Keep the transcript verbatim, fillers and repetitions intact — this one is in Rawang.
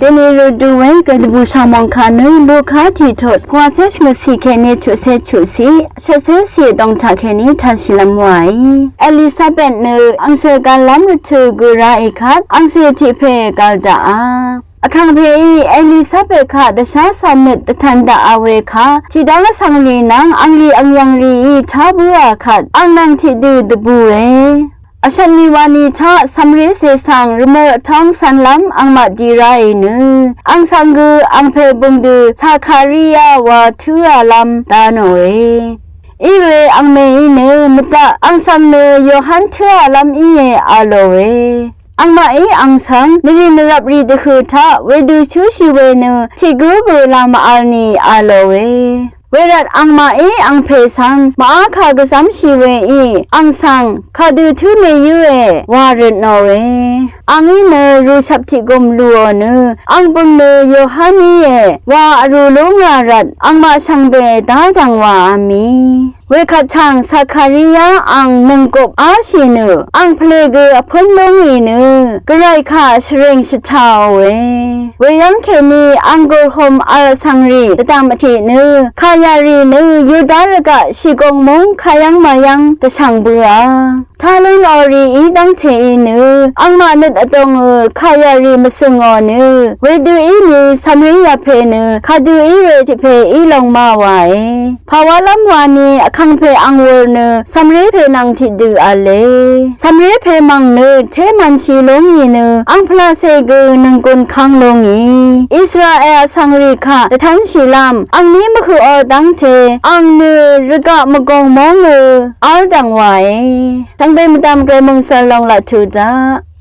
Deni rø dvwé gvdvbù shvngmòngkà nø Luka tiqtut pvwàcé shvngøtcì kèní chuqcé chuqcì shvtcé cì vdòng taq kèní taqshìlv́m wàí. Elisabet nø angcè gv̄llv́m rvtø̀ gø ráì kvt angcè tiq pè gv̄l daqà. Vkàngpèí Elisabet kaq dvshá cv̀n nøt dvtv̄n daqà we kaq tiqdv́ng vsvng rì nvng angrì angyv̀ng rìí tá bǿà kvt ang nvng tiqdø dvbùe. Vshvt ni wani taq cv̀mré cè svng rvmø̀ vtóng cv̄nlv́m angmaq di ráì nø ang svng gø angpè bø̀ng dø Sakariya wa tǿàlv́m dá nòe. Iwe angmèí nø mvdaq ang svng nø Yohan tǿàlv́m íe a lòe. Angmaqí ang svng nvrì nvrvprì dvhø̀ taq wedø túshì we nø tiq gǿ gø la mvvl ni a lòe. Wervt angmaqí angpè svng màá kà gvzv́mshì weí ang svng kadø tǿ mèyǿe wa røt nòe. Angí nø rùshvp tiq gùm lùò nø ang bø̀ng nø Yohan íe wa vrū lú ngà rvt angmaq shvngbe dá dv̀ng wàá mì. Wekvt chàng Sakariya ang nøngkup áshì nø ang pvlè gø vpǿn lú ngì nø gvray kà shvrìng shvtàòe. Weyv́ng kèní ang gùrhum vl vsvng rì dvdv̀m vtiq nø kàyà rì nø Yuda rvgaq shìgùng múng kayv́ng mayv́ng dvshv̀ng bøà. Tá lúnò rìí dv́ngte í nø angmaq nøt vdòngø kàyà rì mvsø̀ngò nø wedø í ni cv̀mré yapè nø kadø í we tiq pè í long má wàe. Pàwálv́m wani vkàngpè ang wur nø cv̀mré pè nvng tiqdø v̄le. Cv̀mré pè mv̀ng nø té mv̄nshì lú ngì nø ang pvlacè gø nønggùn káng lú ngì. Israel vsvng rì kaq dvtv́nshìlv́m angní mvhøqò dv́ngte ang nø rvgaq mvgùng móng ø v́l dv̀ng wàe. Shvngbe mvdv̀m gvray mòngsvl long laq tuq daq.